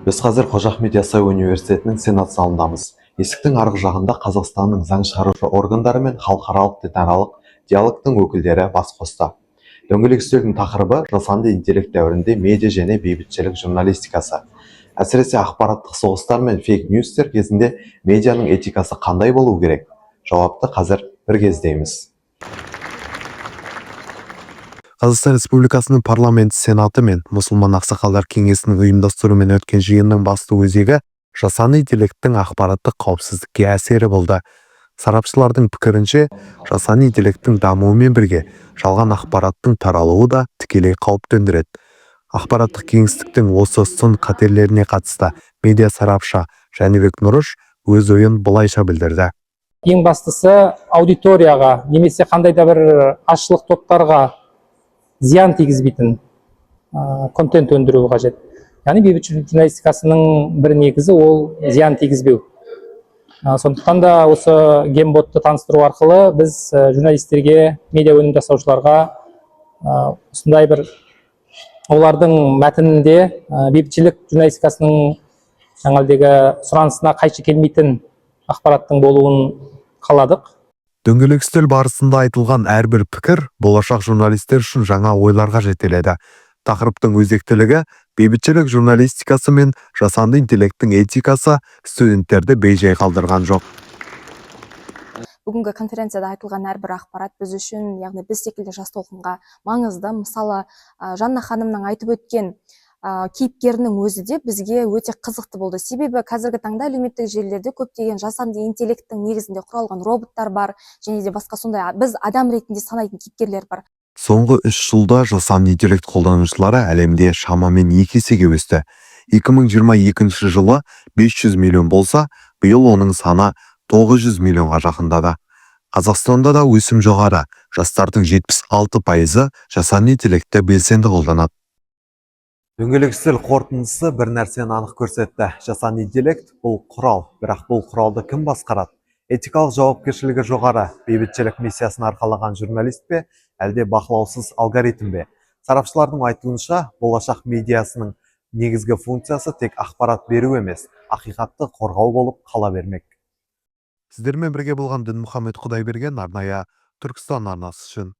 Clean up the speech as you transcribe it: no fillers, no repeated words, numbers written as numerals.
Біз қазір Қожа Ахмет Яссауи университетінің Сенат залындамыз. Есіктің арғы жағында Қазақстанның заң шығарушы органдары мен халықаралық дінаралық диалогтың өкілдері бас қосты. Дөңгелек үстелдің тақырыбы: жасанды интеллект дәуірінде медиа және бейбітшілік журналистикасы. Әсіресе ақпараттық соғыстар мен фейк ньюстер кезінде медианың этикасы қандай болу керек? Жауапты қазір бірге іздейміз. Қазақстан Республикасының Парламенті Сенаты мен Мұсылман ақсақалдар кеңесінің ұйымдастыруымен өткен жиынның басты өзегі жасанды интеллекттің ақпараттық қауіпсіздікке әсері болды. Сарапшылардың пікірінше, жасанды интеллекттің дамуымен бірге жалған ақпараттың таралуы да тікелей қауіп төндіреді. Ақпараттық кеңістіктің осы сын қатерлеріне қатысты медиа сарапшы Жәнібек Нұрыш өз ойын былайша білдірді. Ең бастысы, аудиторияға немесе қандай да бір азшылық топтарға зиян тигізбейтін контент өндіру қажет. Яғни бейбіт журналистикасының бір негізі ол зиян тигізбеу. Сондықтан да осы генботты таныстыру арқылы біз журналистерге, медиа өнім жасаушыларға осындай бір олардың мәтінінде бейбітшілік журналистикасының жаңағыдегі сұранысына қайшы келмейтін ақпараттың болуын қаладық. Дөңгелек үстел барысында айтылған әрбір пікір болашақ журналистер үшін жаңа ойларға жетеледі. Тақырыптың өзектілігі, бейбітшілік журналистикасы мен жасанды интеллекттің этикасы студенттерді бейжай қалдырған жоқ. Бүгінгі конференцияда айтылған әрбір ақпарат біз үшін, яғни біз секілді жас толқынға маңызды. Мысалы, Жанна ханымның айтып өткен кейіпкерінің өзі де бізге өте қызықты болды, себебі қазіргі таңда әлеуметтік желілерде көптеген жасанды интеллекттің негізінде құралған роботтар бар және де басқа сондай біз адам ретінде санайтын кейіпкерлер бар. Соңғы 3 жылда жасанды интеллект қолданушылары әлемде шамамен екі есеге өсті. 2022 жылы 500 миллион болса, биыл оның саны 900 миллионға жақындады. Қазақстанда да өсім жоғары. Жастардың 76 пайызы жасанды интеллектті белсенді қолданады. Дөңгелек үстел қорытындысы бір нәрсені анық көрсетті. Жасанды интеллект – бұл құрал, бірақ бұл құралды кім басқарады? Этикалық жауапкершілігі жоғары, бейбітшілік миссиясын арқалаған журналист пе, әлде бақылаусыз алгоритм бе? Сарапшылардың айтуынша, болашақ медиасының негізгі функциясы тек ақпарат беру емес, ақиқатты қорғау болып қала бермек. Сіздермен бірге болған Дінмұхаммед Құдайберген, арнайы Түркістан арнасы үшін.